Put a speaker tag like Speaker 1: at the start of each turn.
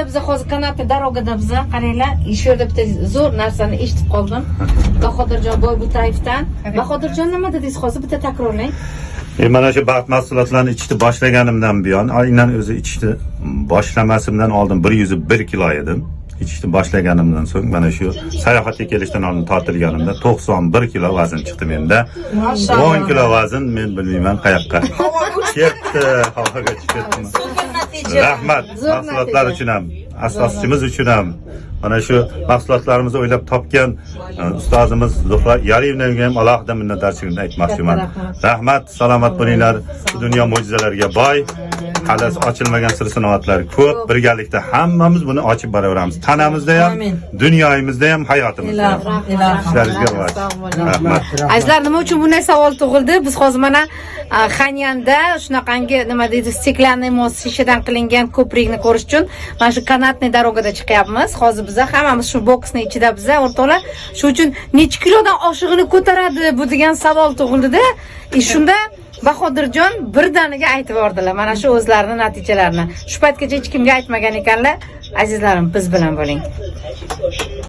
Speaker 1: Biza hozir канатный дорога da biza, qaranglar, shu yerda bitta zo'r narsani eshitib qoldim. Bahodirjon Boybutayevdan. Bahodirjon, nima dedingiz hozir? Bitta takrorlang.
Speaker 2: Mana shu baxt mahsulotlarini ichishni boshlaganimdan buyon, aynan o'zi ichishni boshlamasimdan oldin 101 kilo edim. Ichishni boshlaganimdan so'ng, mana shu sayohatga kelishdan oldin tortilganimda 91 kilo vazn chiqdi menda. 10 kilo vazn, men bilmayman, qayoqqa ketdi, havoga chiqib ketdimi. Rahmat
Speaker 1: Zo'r
Speaker 2: mahsulotlar
Speaker 1: natija.
Speaker 2: uchun ham, asoschimiz uchun ham, mana shu mahsulotlarimizni o'ylab topgan ustozimiz Zuhra Yariyevnaga ham alohida minnatdorchiligimni aytmoqchiman.
Speaker 1: Katta rahmat.
Speaker 2: Rahmat, salomat bo'linglar. Bu dunyo mo'jizalarga boy. Hali ochilmagan sir sinoatlar ko'p. Birgalikda hammamiz buni ochib boraveramiz. Tanamizda ham, dunyoyimizda ham, hayotimizda ham.
Speaker 3: Ilohim, ilohim.
Speaker 2: Ishlaringizga rivoj.
Speaker 1: Sog' bo'ling.
Speaker 2: Rahmat.
Speaker 1: Azizlar, nima uchun bunday savol tug'ildi? Biz hozir mana Xanyanda shunaqangi, nima deydi, стеклянный мост, shishadan qilingan ko'prikni ko'rish uchun mana shu канатный дорога da chiqyapmiz. Hozir biza hammamiz shu boksni ichida biza, o'rtoqlar. Shu uchun necha kilodan oshig'ini ko'taradi bu degan savol tug'ildida. E shunda Bahodirjon birdaniga aytib yubordilar mana shu o'zlarini natijalarini. Shu paytgacha hech kimga aytmagan ekanlar. Azizlarim, biz bilan bo'ling.